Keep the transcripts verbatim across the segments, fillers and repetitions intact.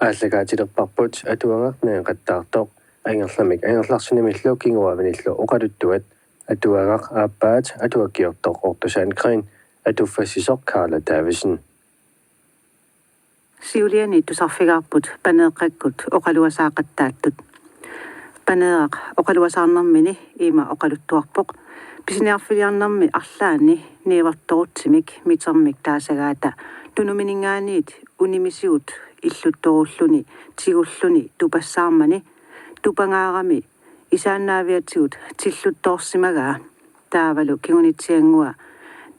Aallakaatilerparput atuagaq nangeqattaartoq, Angerlamik Angerlarsinimillu kinguaavinillu oqaluttuat. Atuagaq aappaat atuakkiortoq Ortusaan Kren, atuffassisoq Karla Davidsen. Siuliani tusarfigaarput Paneeqqakkut oqaluasaaqattaattut. Paneeraq oqaluasaarnermini ima oqaluttuarpoq: Pisiniarfiliarnermi arlaanni niuertorutsimik mitermik taasagaata tunumininngaanniit unimisigut illuttorulluni tigulluni tupassaarmani tupangaarami isaannaaviatigut tilluttoorsimagaa. Taavalu kingunitsianngua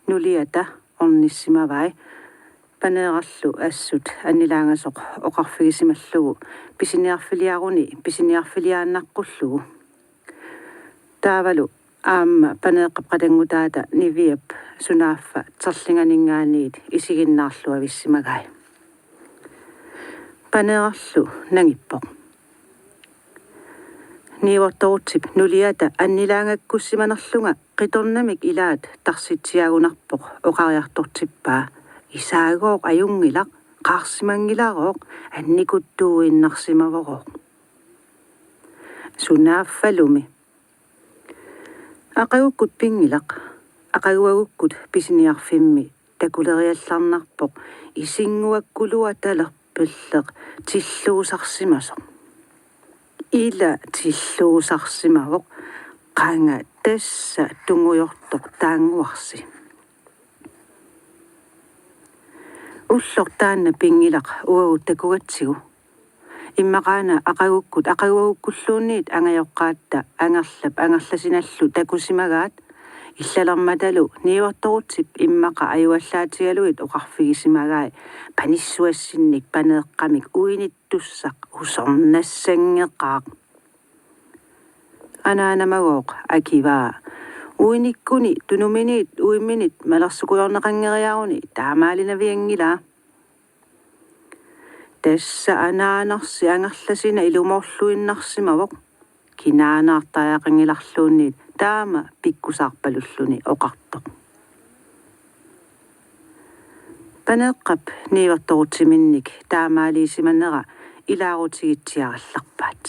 nuliata ornissimavai, Paneerarlu assut annilaangasoq oqarfigisimallugu pisiniarfiliaruni pisiniarfiliaannaqqullugu. Taavalu aamma Paneeqqap qatanngutaata Niviap sunaaffa terlinganinngaanniit isiginnaarluavissimagai. Paneerarlu nangippoq: Niuertorutsip nuliata annilaangakkussimanerlunga qitornamik ilaat tarsitsiagunarpoq oqariartortippaa: Isaagooq ajunngilaq, qaarsimanngilarooq, annikuttuuinnarsimavorooq. Sunaaffalumi? Aqagukkut pinngilaq, aqaguagukkut pisiniarfimmi takuleriallarnarpoq isinnguakkuluatalerpilleq tilluusarsimasoq. Ila tilluusarsimavoq, qanga tassa tungujortoq taannguarsi. Ulloq taanna pinngilaq uagut takugatsigu. Immaqaana aqagukkut aqaguagukkulluunniit angajoqqaatta Angerlap Angerlasinallu takusimagaat, illalermatalu niuertorutsip immaqa ajuallaatigalugit oqarfigisimagai panissuassinnik Paneeqqamik uinittussaq usornassanngeqaaq. Anaanamagooq akivaa: Uinikkuni tunuminiit uimminit malersukujorneqanngeriaruni taamaalinavianngilaa. Tassa anaanarsi Angerlasina ilumoorluinnarsimavoq, kinaanaartariaqanngilarluunniit taama pikkusaarpalulluni oqartoq. Paneeqqap niuertorutsiminnik taamaaliisimanera ilaarutigitsiarallarpaat.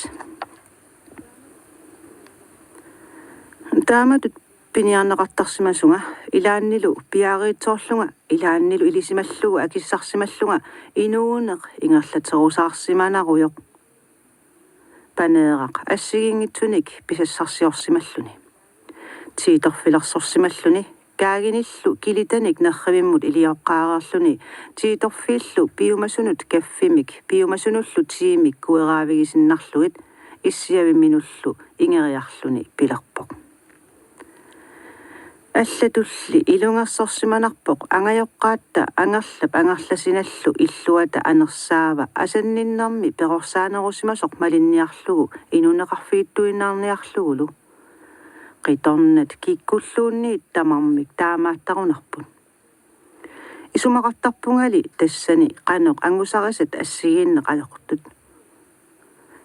Taamatut piniarneqartarsimasunga, ilaannilu piareersoorlunga, ilaannilu ilisimallugu akissarsimallunga inuuneq ingerlaterusaarsimanarujoq. Paneeraq assigiinngitsunik pisassarsiorsimalluni, tiitorfilersorsimalluni, kaaginillu kilitanik nerrivimmut ilioqqaareerluni, tiitorfiillu piumasunut kaffimik piumasunullu tiimik kueraavigisinnarlugit issiavimminullu ingeriarluni pilerpoq: Allatulli ilungersorsimanarpoq angajoqqaatta Angerlap Angerlasinallu illuata anersaava asanninnermi perorsaanerusimasoq malinniarlugu inuuneqarfigittuinnarniarlugulu. Qitornat kikkulluunniit tamarmik taamaattarunarput. Isumaqartarpungali tassani qanoq angusarisat assigiinneq ajortut.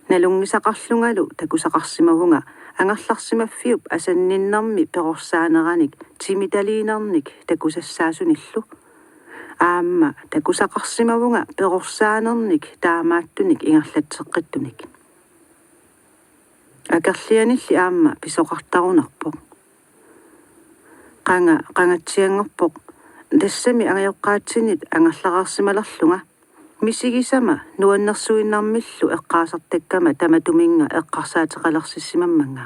Nalunngisaqarlungalu takusaqarsimavunga angerlarsimaffiup asanninnermi perorsaaneranik timitaliinernik takusassaasunillu. Aamma takusaqarsimavunga perorsaanernik taamaattunik ingerlatseqqittunik. Akerlianilli aamma pisoqartarunarpoq. Qanga qangatsianngorpoq tassami angajoqqaatsinnit angerlareersimalerlunga misigisama nuannersuinnarmillu eqqaasartakkama tamatuminnga eqqarsaateqalersissimammanga.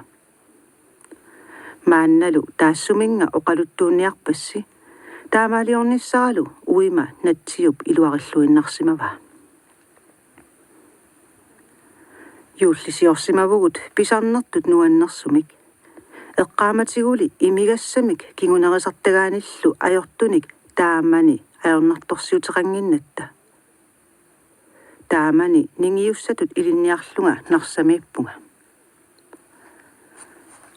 Maannalu taassuminnga oqaluttuunniarpassi, taamaaliornissaralu uima Natsiup iluarilluinnarsimavaa. Juullisiorsimavugut pisarnertut nuannersumik, eqqaamatiguli imigassamik kingunerisartagaanillu ajortunik taamani ajornartorsiuteqannginnatta. Taamani ningiussatut ilinniarlunga Narsamiippunga.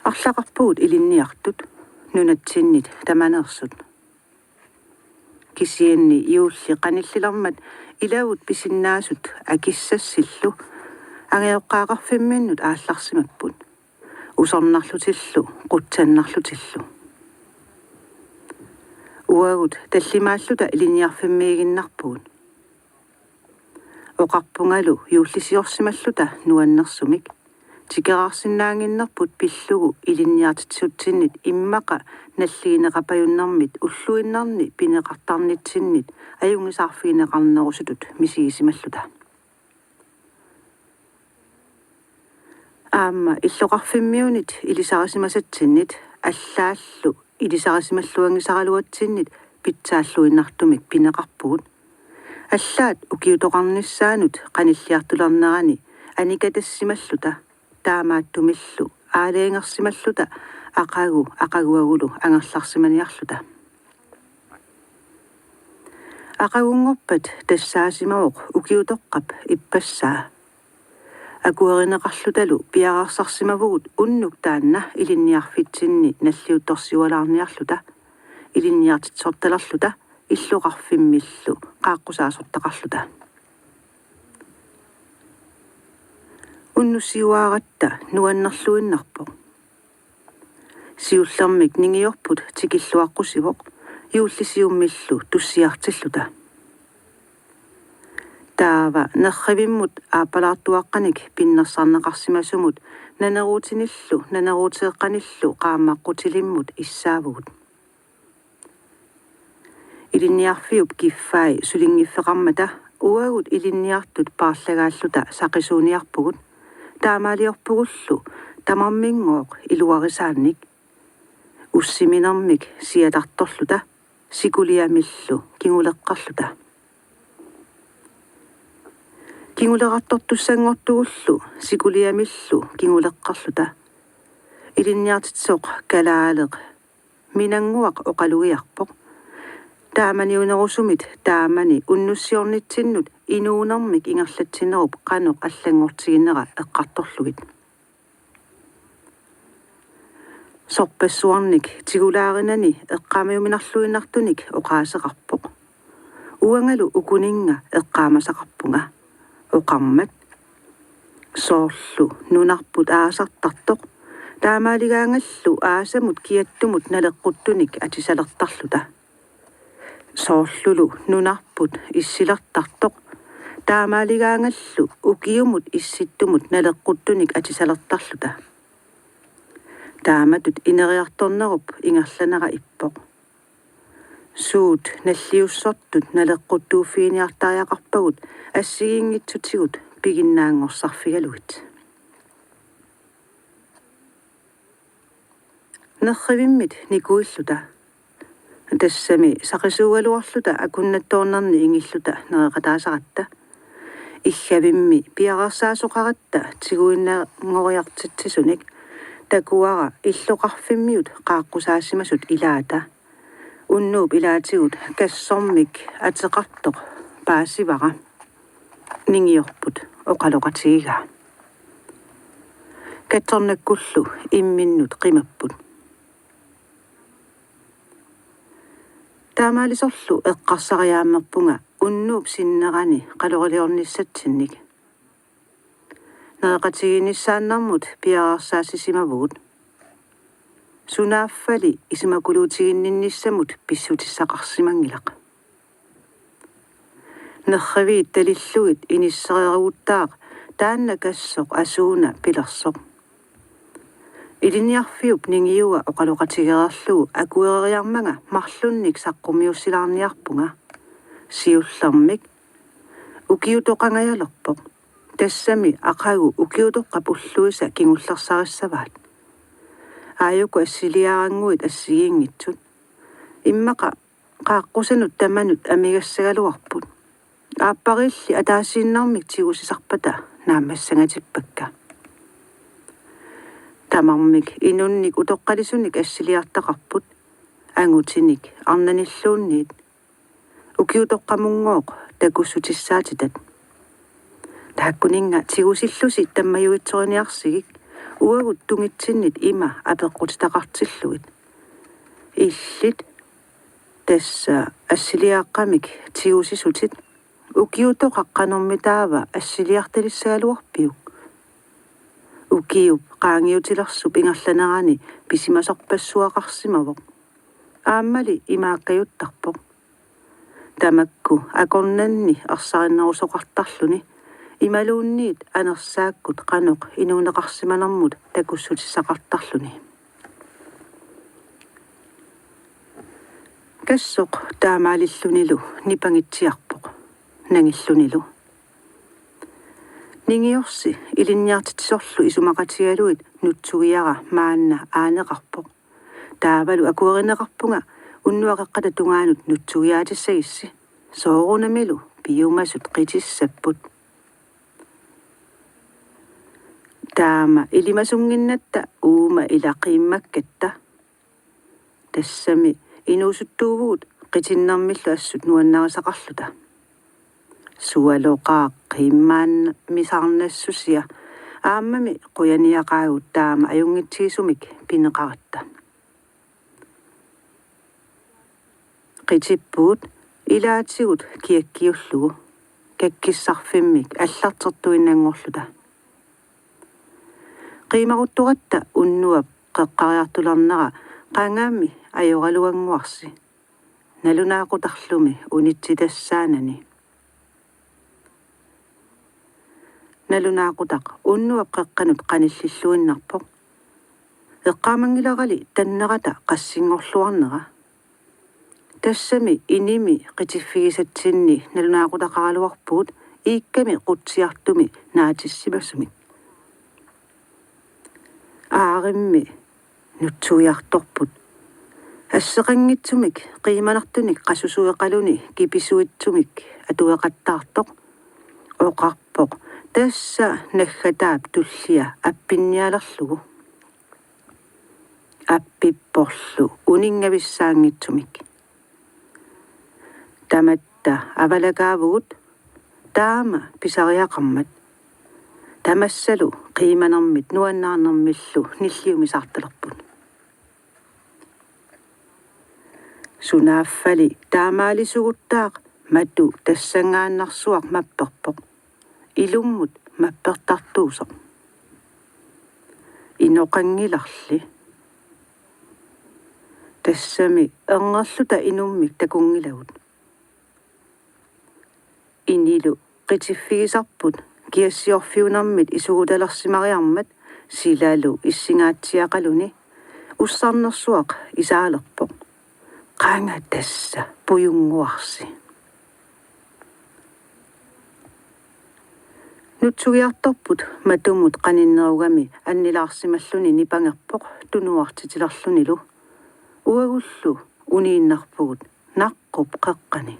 Arlaqarpugut ilinniartut nunatsinnit tamaneersut. Kisianni juulli qanillilermat ilavut pisinnaasut akissassillu angajoqqaaqarfimminnut aallarsimapput, usornarlutillu qutsannarlutillu. Uagut tallimaalluta ilinniarfimmiiginnarpugut. Oqarpungalu juullisiorsimalluta nuannersumik. Tikeraarsinnaannginnerput pillugu ilinniartitsisutsinnit immaqa nalligineqapajunnarmit ulluinnarni pineqartarnitsinnit ajunngisaarfigineqarnerusutut misigisimalluta. Aamma illoqarfimmiunit ilisarisimasatsinnit allaallu ilisarisimalluanngisaraluatsinnit pitsaalluinnartumik pineqarpugut. Allaat ukiutoqarnissaanut qanilliartulernerani anikatassimalluta, taamaattumillu aalajangersimalluta aqagu aqaguagulu angerlarsimaniarluta. Aqagunngorpat tassaasimavoq ukiutoqqap ippassaa. Akuerineqarlutalu piareersarsimavugut unnuk taanna ilinniarfitsinni nalliuttorsiualaarniarluta, ilinniartitsisortalerluta illoqarfimmillu qaaqqusaasortaqarluta. Unnussiuaaratta nuannerluinnarpoq. Siullermik ningiorput tikilluaqqusivoq juullisiummillu tussiartilluta. Taava nerrivimmut aappalaartuaqqanik pinnersarneqarsimasumut naneruutinillu naneruuteeqqanillu qaammaqqutilimmut issaavugut. Ilinniarfiup kiffai sulinngiffeqarmata uagut ilinniartut paarlagaalluta saqisuuniarpugut, taamaaliorpugullu tamarminngooq iluarisaannik, ussiminermik siatartorluta sikuliamillu kinguleqqarluta. Kinguleqartortussanngortugullu sikuliamillu kinguleqqarluta. Ilinniartitsisoq kalaaleq Minannguaq oqalugiarpoq: Taamaniunerusumit taamani unnussiornitsinnut inuunermik ingerlatsinerup qanoq allanngortiginera eqqartorlugit. Sorpassuarnik tigulaarinani eqqaamiuminarluinnartunik oqaaseqarpoq: Uangalu ukuninnga eqqaamasaqarpunga, oqarmat: Soorlu nunarput aasartartoq, taamaaligaangallu aasamut kiattumut naleqquttunik atisalertarluta. Soorlulu nunarput issilertartoq, taamaaligaangallu ukiumut issittumut naleqquttunik atisalertarluta. Taamatut ineriartornerup ingerlanera ippoq. Suut nalliussortut naleqquttuuffiginiartariaqarpagut assigiinngitsutigut piginnaanngorsarfigalugit. Nerrivimmit nikuilluta, tassami saqisuugaluarluta akunnattoornerni ingilluta nereqataasaratta, illavimmi piareersaasoqaratta tiguinnaanngoriartitsisunik, takuara illoqarfimmiut qaaqqusaasimasut ilaata. Unnuup ilaatigut kassormik ateqartoq paasivara. Ningiorput oqaloqatigigaa. Katsornakkullu imminnut qimapput. Taamaalisorlu eqqarsariaammerpunga unnuup sinnerani qaloriliornissatsinnik. Nereqatigiinnissaannarmut piareersaassisimavugut. Sunaaffali isumakuluutiginninnissamut pissutissaqarsimanngilaq. Nerriviit talillugit inissereeruguttaaq taanna kassoq asuuna pilersoq. Ilinniarfiup ningiua oqaloqatigereerlugu akuereriarmanga marlunnik saqqummiussilaarniarpunga. Siullermik ukiutoqangajalerpoq. Tassami aqagu ukiutoqqap ulluisa kingullersarissavaat. Aajuku assiliarannguit assigiinngitsut. Immaqa qaaqqusanut tamanut amigassagaluarput. Aappariilli ataasiinnarmik tigusisarpata naammassangatippakka. Tamarmik inunnik utoqqalisunik assiliartaqarput, angutinik arnanilluunniit. Ukiutoqqamunngooq takussutissaatitat. Taakkuninnga tigusillusi tammajuitsoriniarsigik uagut tungitsinnit ima apeqqutitaqartillugit. Illit, tassa assiliaaqqamik tigusisutit, ukiutoqaq qanormitaava assiliartalissagaluarpiuk? Ukiup qaangiutilersup ingerlanerani pisimasorpassuaqarsimavoq. Aammali imaakkajuttarpoq: Tamakku akornanni ersarinnerusoqartarluni, imaluunniit anersaakkut qanoq inuuneqarsimanermut takussutissaqartarluni. Kassoq taamaalillunilu nipangitsiarpoq, nangillunilu. Ningiorsi ilinniartitsisorlu isumaqatigalugit nutsugiara maanna aaneqarpoq. Taavalu akuerineqarpunga unnuap qeqqata tungaanut nutsugiaatissagissi. Soorunamilu piumasut qitissapput. Taama ilimasunnginnatta uuma ila qiimmakkatta. Tassami inuusuttuuvugut qitinnermillu assut nuannarisaqarluta. Sualoqaaq qiimmaannaarnassusia, aammami qujaniaqaagut taama ajunngitsigisumik pineqaratta. Qitippugut ilaatigut kiakkiullugu, kakkissarfimmik allartertuinnanngorluta. Qiimaruttoratta unnuap qeqqariartulernera qangami ajoraluannguarsi, nalunaaqutarlumi unitsitassaanani. Nalunaaqutaq unnuap qeqqanut qanillilluinnarpoq. Eqqaamanngilarali tannerata qassinngorluarnera. Tassami inimi qitiffigisatsinni nalunaaqutaqaraluarpugut iikkami qutsiartumi naatissimasumik. Aarimmi nutsugiartorput. Asseqanngitsumik qiimanartunik qasusueqaluni kipisuitsumik atueqattaartoq oqarpoq: Tassa naggataap tullia appinnialerlugu. Appipporlu uninngavissaanngitsumik. Tamatta avalakaavugut taama pisariaqarmat. Tamassalu qiimanermit nuannaarnermillu nilliumisaartalerput. Sunaaffali taamaalisuguttaaq matu tassanngaannarsuaq mapperpoq. Ilummut mappertartuusoq. Inoqanngilarli. Tassami erngerluta inummik takunngilagut. Inilu qitiffigisarput kiassiorfiunermit isugutalersimariarmat silalu issingaatsiaqaluni ussarnersuaq isaalerpoq: Qanga tassa pujunnguarsi. Nutsugiartorput matumut qaninnerugami annilaarsimalluni nipangerpoq tunuartitilerlunilu. Uagullu uniinnarpugut naqqap qeqqani.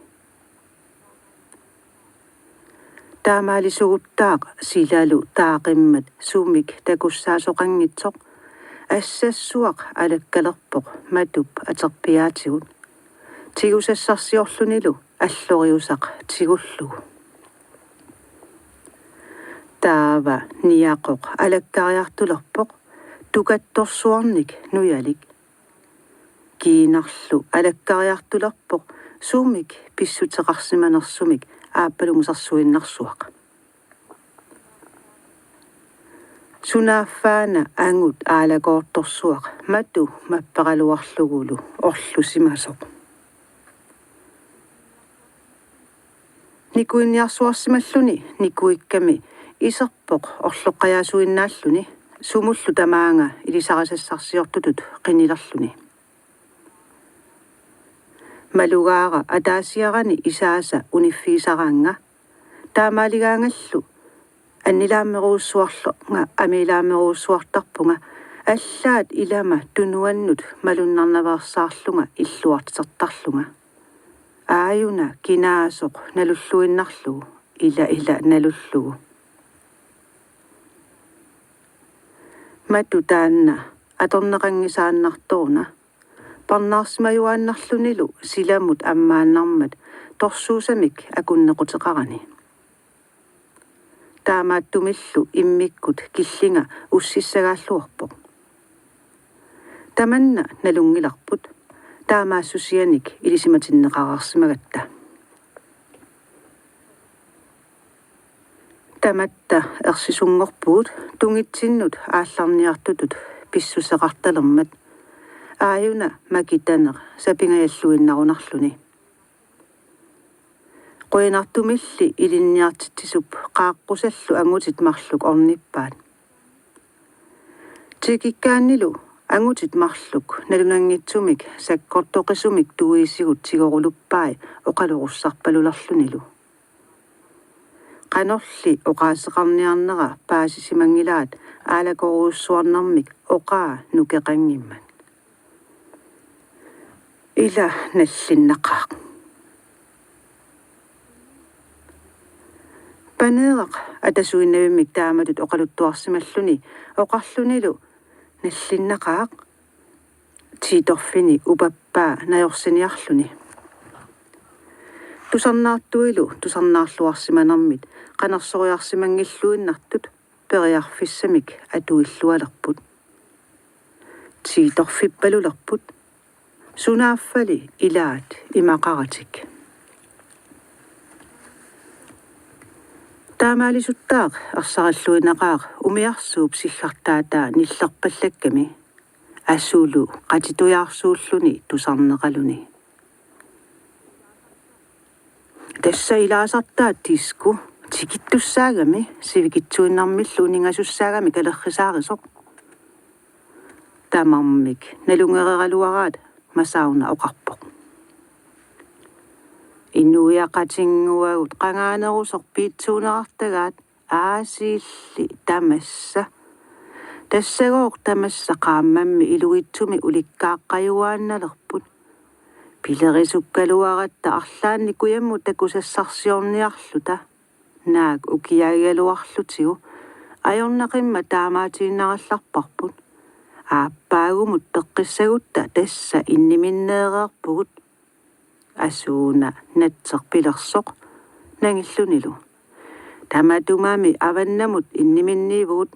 Taamaalisuguttaaq silalu taaqimmat sumik takussaasoqanngitsoq assassuaq alakkalerpoq matup aterpiaatigut. Tigusassarsiorlunilu alloriusaq tigullugu. Taava niaqoq alakkariartulerpoq tukattorsuarnik nujalik. Kiinarlu alakkariartulerpoq sumik pissuteqarsimanersumik aappalungusersuinnarsuaq. Sunaaffaana angut aalakoortorsuaq matu mapperaluarlugulu orlusimasoq. Nikuinniarsuarsimalluni nikuikkami iserpoq orloqqajaasuinnaalluni sumullu tamaanga ilisarisassarsiortutut qinilerluni. Malugaara ataasiarani isaasa uniffigisaraannga. Taamaaligaangallu annilaammerujussuarlunga amiilaammerujussuartarpunga, allaat ilama tunuannut malunnarnaveersaarlunga illuartitertarlunga. Aajuna kinaasoq nalulluinnarlugu, ila ila nalullugu. Matu taanna atorneqanngisaannartoruna, parnaarsimajuaannarlunilu silamut ammaannarmat torsuusamik akunnequteqarani. Taamaattumillu immikkut killinga ussissagaalluarpoq. Tamanna nalunngilarput, taamaassusianik ilisimatinneqareersimagatta. Tamatta ersisunngorpugut tungitsinnut aallarniartutut pissuseqartalermat, aajuna makitaneq sapingajalluinnarunarluni. Qujanartumilli ilinniartitsisup qaaqqusallu angutit marluk ornippaat. Tikikkaannilu angutit marluk nalunanngitsumik sakkortoqisumik tuisigut tigoruluppai oqalorussarpalulerlunilu. Qanorli oqaaseqarniarnera paasisimanngilaat aalakorujussuarnermik oqaa nukeqanngimmat. Ila nallinnaqaaq. Paneeraq atasuinnavimmik taamatut oqaluttuarsimalluni oqarlunilu: "Nallinnaqaaq." Tiitorfini upappaa najorsiniarluni. Tusarnaartuilu tusarnaarluarsimanermit qanersoriarsimanngilluinnartut periarfissamik atuillualerput. Tiitorfippalulerput. Sunaaffali ilaat imaqaratik. Taamaaliorsuttaaq ersarilluinnaqaaq umiarsuup siggartaataa nillerpallakkami, asulu qatitujaarsuulluni tusarneqaluni. Tassa ilaasartaa disko tikittussaagami sivikitsuinnarmillu uningasussaagami kalerrisaarisoq. Tamarmik nalunngeriaraluaraat Masauna oqarpoq: "Inuiaqatinnguagut qangaanerusoq piitsuunerartagaat aasiilli tamassa. Tassagooq tamassa qaammammi ilugitsumi ulikkaaqqajuaannalerput. Pilerisukkaluaratta arlaannik kujammut takusassarsiorniarluta. Naak ukiaagigaluarlutigu ajornaqimmat taamaatiinnarallarparput. Aappaagumut peqqissagutta tassa inniminneereerpugut." Asuuna natseq pilersoq nangillunilu: "Tamatumami avannamut inniminniivugut.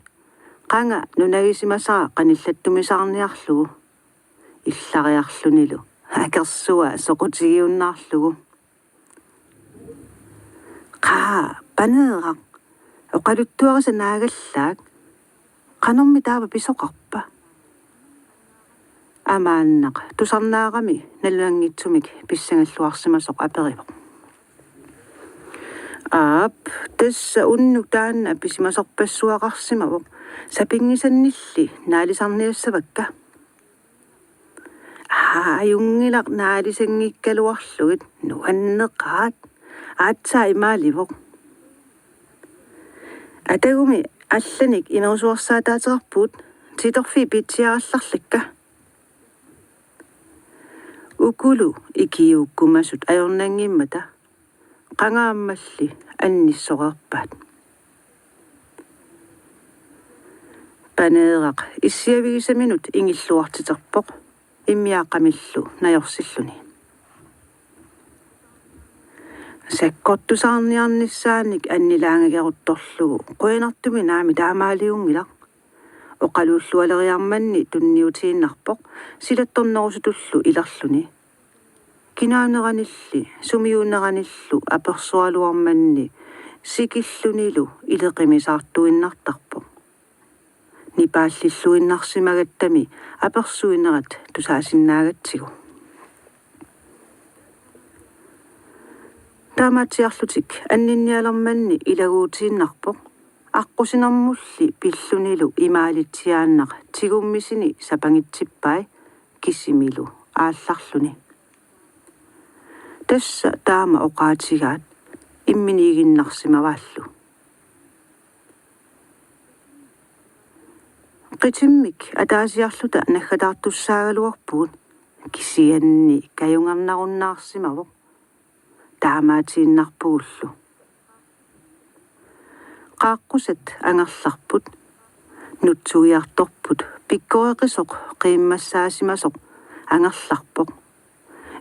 Qanga nunagisimasara qanillattumisaarniarlugu." Illariarlunilu akersua soqutigiunnaarlugu: "Qaa, Paneeraq, oqaluttuarisa naagallaak. Qanormi taava pisoqarpa?" Amaannaq tusarnaarami nalunanngitsumik pissangalluarsimasoq aperivoq: "Aap, tassa unnuk taanna pisimasorpassuaqarsimavoq. Sapinngisannilli naalisarniassavakka." "Aajunngilaq naalisanngikkaluarlugit, nuanneqaat. Aatsaat imaalivoq. Atagumi allanik inerusuarsaataateqarpugut, tiitorfii piitsiarallarlakka." Ukulu ikiuukkumasut ajornanngimmata qangaammalli annissoreerpaat. Paneeraq issiavigisaminut ingilluartiterpoq immiaqqamillu najorsilluni. Sakkortusaarniarnissaanik annilaangageruttorlugu qujanartumik naamik taamaaliunngilaq. Oqaluullualeriarmanni tunniutiinnarpoq silattornerusutullu ilerluni. Kinaaneranilli sumiuuneranillu apersoraluarmanni sikillunilu ileqimisaartuinnartarpoq. Nipaallilluinnarsimagattami apersuinerat tusaasinnaagatsigu. Taamaatsiarlutik anninnialermanni ilaguutiinnarpoq. Aqqusinermulli pillunilu imaalitsiaannaq tigummisini sapangitsippai kisimilu aallarluni. Tassa taama oqaatigaat imminiiginnarsimavaallu. Qitimmik ataasiarluta naggataartussaagaluarpugut, kisianni kajungernarunnaarsimavoq. Taamaatiinnarpugullu. Qaaqqusat angerlarput, nutsugiartorput, pikkoreqisoq qiimmassaasimasoq angerlarpoq.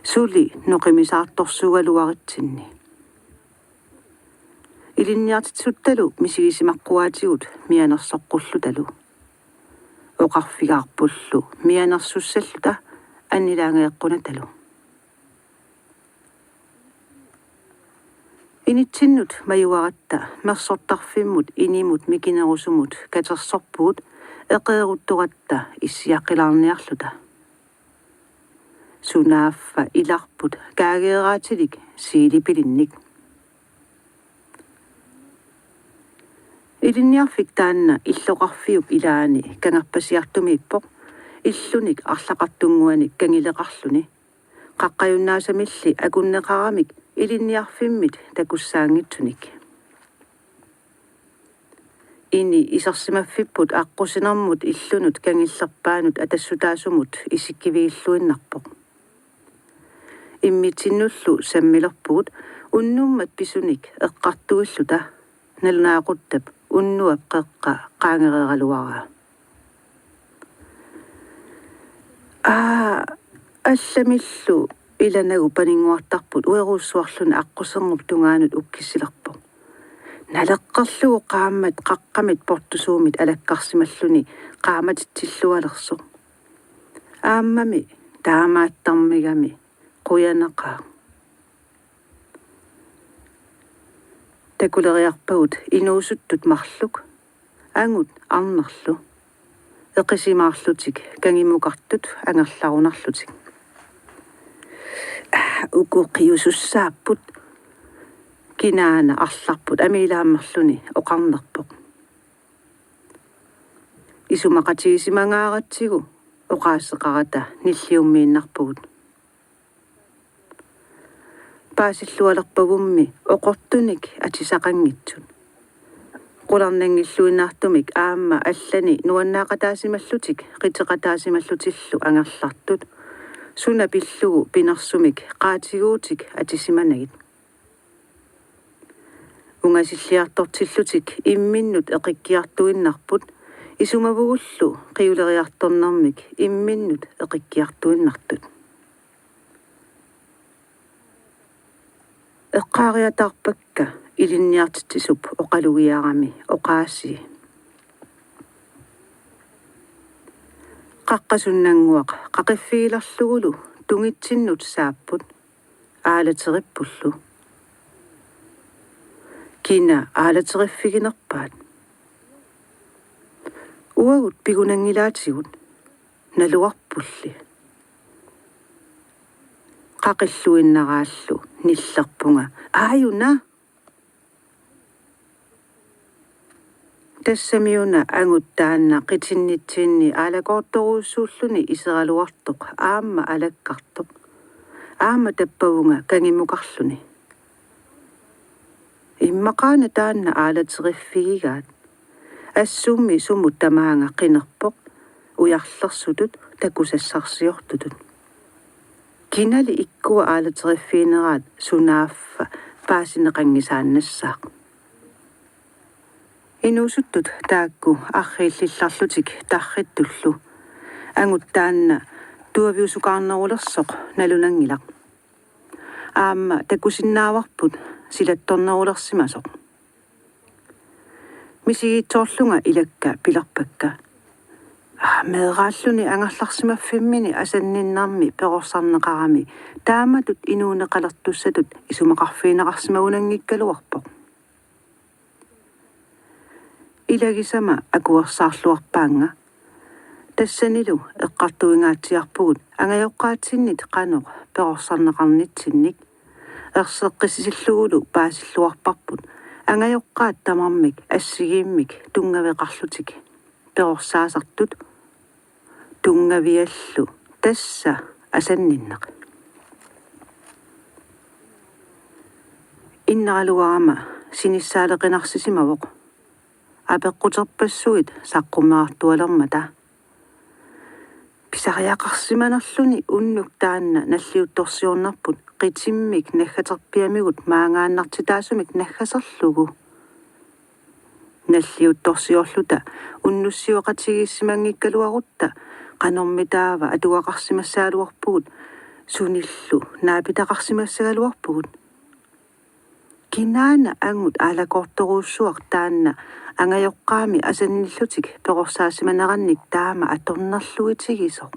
Suli noqimisaartorsuugaluaritsinni. Ilinniartitsisuttalu misigisimaqquaatigut mianersoqqullutalu. Oqarfigaarpullu mianersussalluta annilaangageqqunatalu. Initsinnut majuaratta mersortarfimmut inimut mikinerusumut katersorpugut eqeeruttoratta issiaqqilaarniarluta. Sunaaffa ilarput kaageeraatilik siilipilinnik. Ilinniarfik taanna illoqarfiup ilaani kangerpasiartumiippoq, illunik arlaqartunnguanik kangileqarluni. Qaqqajunnaasamilli akunneqaramik ilinniarfimmit takussaanngitsunik. Ini isersimaffipput aqqusinermut illunut kangillerpaanut atassutaasumut isikkivigilluinnarpoq. Immitsinnullu sammilerpugut unnummat pisunik eqqartuilluta, nalunaaquttap unnuap qeqqa qaangereeraluaraa. Aa, allamillu ilanagu paninnguartarput uerussuarluni aqqusernup tungaanut ukkissilerpoq. Naleqqerlugu qaammat qaqqamit portusuumit alakkarsimalluni qaamatitsillualersoq. Aammami taamaattarmigami qujanaqaaq. Takuleriarpagut inuusuttut marluk, angut arnerlu, eqisimaarlutik kangimukartut angerlarunarlutik. Uku qiusussaapput, kinaana arlarput amiilaammerluni oqarnerpoq. Isumaqatigisimagaaratsigu oqaaseqarata nilliummiinnarpugut. Paasillualerpagummi oqortunik atisaqanngitsut. Qularnanngilluinnartumik aamma allani nuannaaqataasimallutik qiteqataasimallutillu angerlartut. Suna pillugu pinersumik qaatiguutik atisimanagit. Ungasilliartortillutik imminnut eqikkiartuinnarput, isumavugullu qiuleriartornermik imminnut eqikkiartuinnartut. Eqqaariataarpakka ilinniartitsisup oqalugiarami oqaasii. Qaqqasunnannguaq qaqiffigilerlugulu tungitsinnut saapput, aalaterippullu. Kina aalateriffiginerpaat? Uagut pigunanngilaatigut, naluarpulli. Qaqilluinnaraallu nillerpunga: Aajuna! Tassamiuna angut taanna qitinnitsinni aalakoortorujussuulluni iseraluartoq aamma alakkartoq. Aamma tappavunga kangimukarluni. Immaqaana taanna aalateriffigigaat. Assummi sumut tamaanga qinerpoq, ujarlersutut takusassarsiortutut. Kinali ikkua aalateriffigineraat sunaaffa paasineqanngisaannassaaq. Inuusuttut taakku arriillillarlutik tarrittullu. Angut taanna tuaviusukaarnerulersoq nalunanngilaq. Aamma takusinnaavarput silattornerulersimasoq. Misigiitsoorlunga ilakka pilerpakka: Aa, meeraalluni angerlarsimaffimmini asanninnermi perorsarneqarami taamatut inuuneqalertussatut isumaqarfigineqarsimagunanngikkaluarpoq. Ilagisama akuersaarluarpaannga. Tassanilu eqqartuingaatsiarpugut angajoqqaatsinnit qanoq perorsarneqarnitsinnik. Erseqqissillugulu paasilluarparput angajoqqaat tamarmik assigiimmik tunngaveqarlutik perorsaasartut. Tunngaviallu tassa asanninneq. Inneraluarama sinissaaleqinarsisimavoq. Apeqquterpassuit saqqummerartualermata. Pisariaqarsimanerluni unnuk taanna nalliuttorsiornerput qitimmik naggaterpiamigut maangaannartitaasumik naggaserlugu. Nalliuttorsiorluta unnussiueqatigiissimanngikkaluarutta qanormitaava atugaqarsimassagaluarpugut, sunillu naapitaqarsimassagaluarpugut. Kinaana angut aalakoortorujussuaq taanna angajoqqaami asannillutik perorsaasimanerannik taama atornerluitigisoq.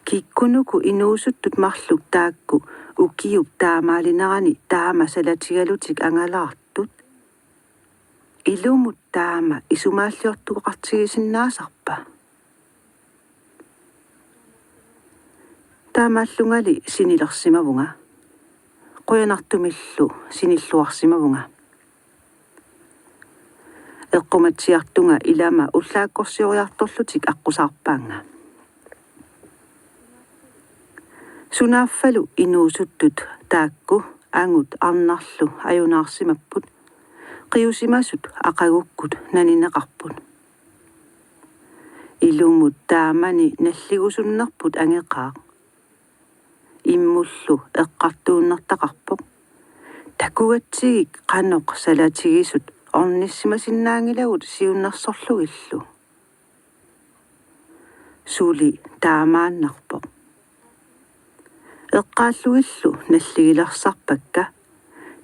Kikkunuku inuusuttut marluk taakku ukiup taamaalinerani taama salatigalutik angalaartut? Ilumut taama isumaalliortoqartigisinnaasarpa? Taamaallungali sinilersimavunga. Qujanartumillu sinilluarsimavunga. Eqqumatsiartunga ilama ullaakkorsioriartorlutik aqqusaarpaannga. Sunaaffalu inuusuttut taakku angut arnarlu ajunaarsimapput, qiusimasut aqagukkut nanineqarput. Ilumut taamani nalligusunnerput angeqaaq. Immullu eqqartuunnertaqarpoq: Takugatsigik qanoq salatigisut ornissimasinnaanngilagut siunnersorlugillu. Suli taamaannarpoq. Eqqaallugillu nalligilersarpakka,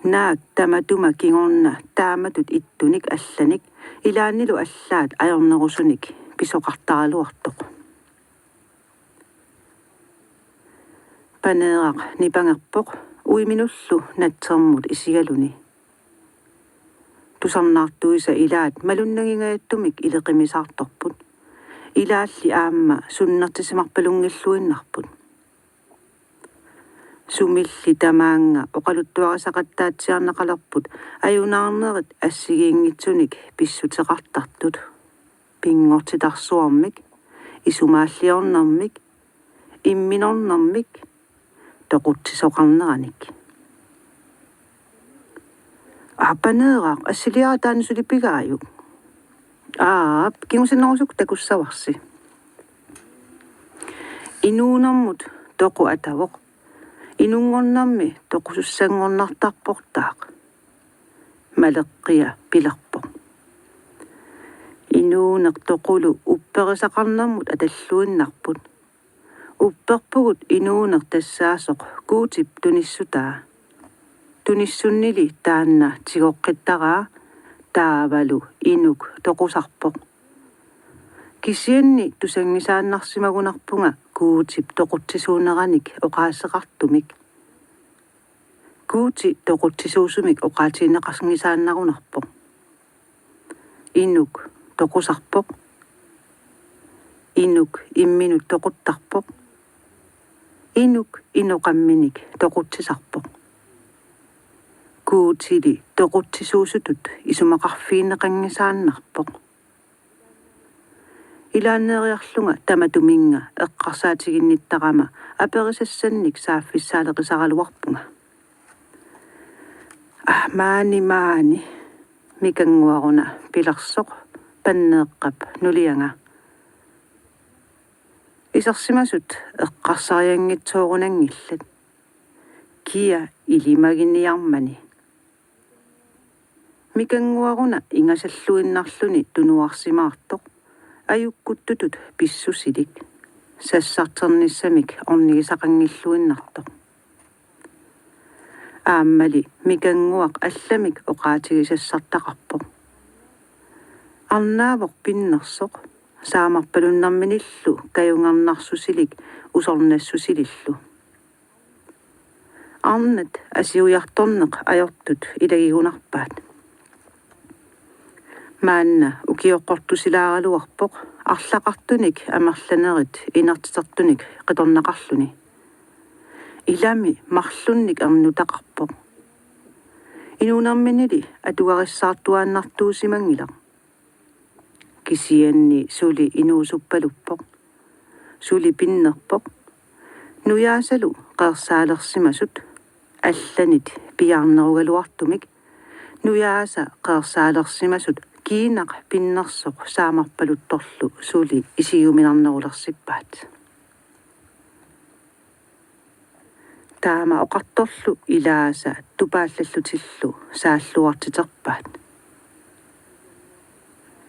naak tamatuma kingorna taamatut ittunik allanik ilaannilu allaat ajornerusunik pisoqartaraluartoq. Paneeraq nipangerpoq uiminullu natsermut isigaluni. Tusarnaartuisa ilaat malunnagingajattumik ileqimisaartorput. Ilaalli aamma sunnertisimarpalunngilluinnarput. Sumilli tamaanga oqaluttuarisaqattaatsiarneqalerput ajunaarnerit assigiinngitsunik pissuteqartartut: pinngortitarsuarmik, isumaalliornermik, imminornermik, toqutsisoqarneranik. Aa, Paneeraq, assiliara taanna suli pigaajuk. Aap, kingusinnerusukkut takussavarsi. Inuunermut toqu atavoq. Inunngornermi toqusussanngornartarportaaq. Maleqqia pilerpoq: Inuuneq toqulu upperisaqarnermut atalluinnarput. Upperpugut inuuneq tassaasoq Guutip tunissutaa. Tunissunnili taanna tigoqqittaraa, taavalu inuk toqusarpoq. Kisianni tusanngisaannarsimagunarpunga Guutip toqutsisuuneranik oqaaseqartumik. Guuti toqutsisuusumik oqaatigineqanngisaannarunarpoq. Inuk toqusarpoq. Inuk imminut toquttarpoq. Inuk inoqamminik toqutsisarpoq. Guutili toqutsisuusutut isumaqarfigineqanngisaannarpoq. Ilaanneeriarlunga tamatuminnga eqqarsaatiginnittarama aperisassannik saaffissaaleqisaraluarpunga. Ah, maani, maani, Mikannguaruna pilersoq Panneeqqap nulianga. Isersimasut eqqarsarianngitsoorunanngillat. Kia ilimaginiarmani. Mikannguaruna ingasalluinnarluni tunuarsimaartoq, ajukkuttutut pissusilik, sassarternissamik ornigisaqanngilluinnartoq. Aammali Mikannguaq allamik oqaatigisassartaqarpoq. Arnaavoq pinnersoq, saamarpalunnerminillu kajungernarsusilik usornassusilillu. Arnat asiujartorneq ajortut ilagigunarpaat. Maanna ukioqqortusilaaraluarpoq arlaqartunik amerlanerit inertitertunik qitornaqarluni. Ilami marlunnik ernutaqarpoq. Inuunerminili atugarissaartuaannartuusimanngilaq. Kisianni suli inuusuppaluppoq. Suli pinnerpoq. Nujaasalu qeersaalersimasut allanit piaarnerugaluartumik. Nujaasa qeersaalersimasut kiinaq pinnersoq saamarpaluttorlu suli isigiuminarnerulersippaat. Taama oqartorlu ilaasa tupaallallutillu saalluartiterpaat.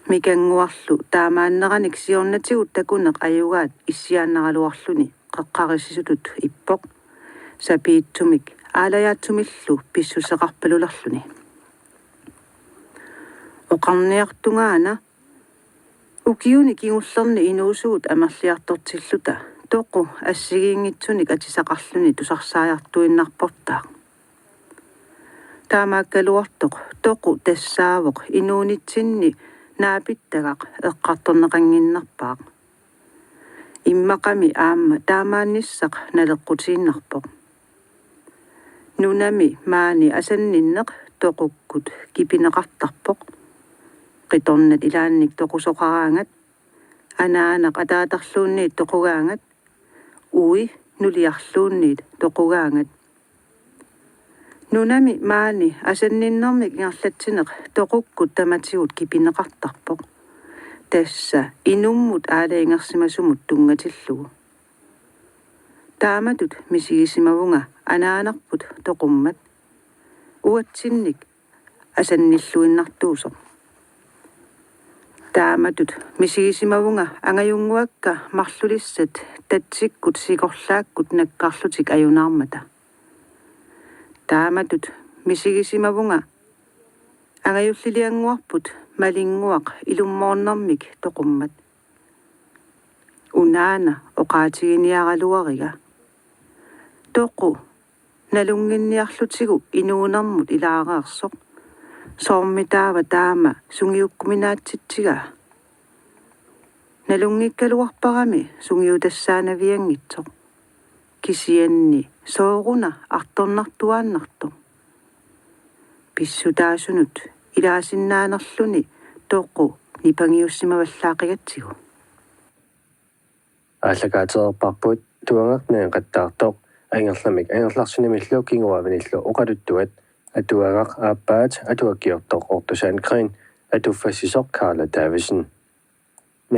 Mikannguarlu taamaanneranik siornatigut takuneq ajugaat issiaannaraluarluni qeqqarissisutut ippoq, sapiitsumik aalajaatsumillu pissuseqarpalulerluni. Oqarniartungaana ukiuni kingullerni inuusugut amerliartortilluta toqu assigiinngitsunik atisaqarluni tusarsaajartuinnarportaaq. Taamaakkaluartoq toqu tassaavoq inuunitsinni naapittagaq eqqartorneqannginnerpaaq. Immaqami aamma taamaannissaq naleqqutiinnarpoq. Nunami maani asanninneq toqukkut kipineqartarpoq. Qitornat ilaannik toqusoqaraangat, anaanaq ataatarluunniit toqugaangat, ui nuliarluunniit toqugaangat. Nunami maani asanninnermik ingerlatsineq toqukkut tamatigut kipineqartarpoq. Tassa inummut aalajangersimasumut tunngatillugu. Taamatut misigisimavunga anaanarput toqummat. Uatsinnik asannilluinnartuusoq. Taamatut misigisimavunga angajunnguakka marlulissat tatsikkut sikorlaakkut nakkarlutik ajunaarmata. Taamatut misigisimavunga angajulliliannguarput malinnguaq ilummoornermik toqummat. Unaana oqaatiginiaraluariga. Toqu nalunnginniarlutigu inuunermut ilaareersoq. Soormitaava taama sungiukkuminaatsitsigaa? Nalunngikkaluarparami sungiutassaanavianngitsoq. Kisianni sooruna artornartuaannartoq? Pissutaasunut ilaasinnaanerluni toqu nipangiussimavallaaqigatsigu. Aallakaatereerparput Atuagaq nangeqattaartoq, Angerlamik Angerlarsinimillu kinguaavinillu oqaluttuat, Atuagaq aappaat atuakkiortoq Ortu Sandgreen, atuffassisoq Karla Davidsen.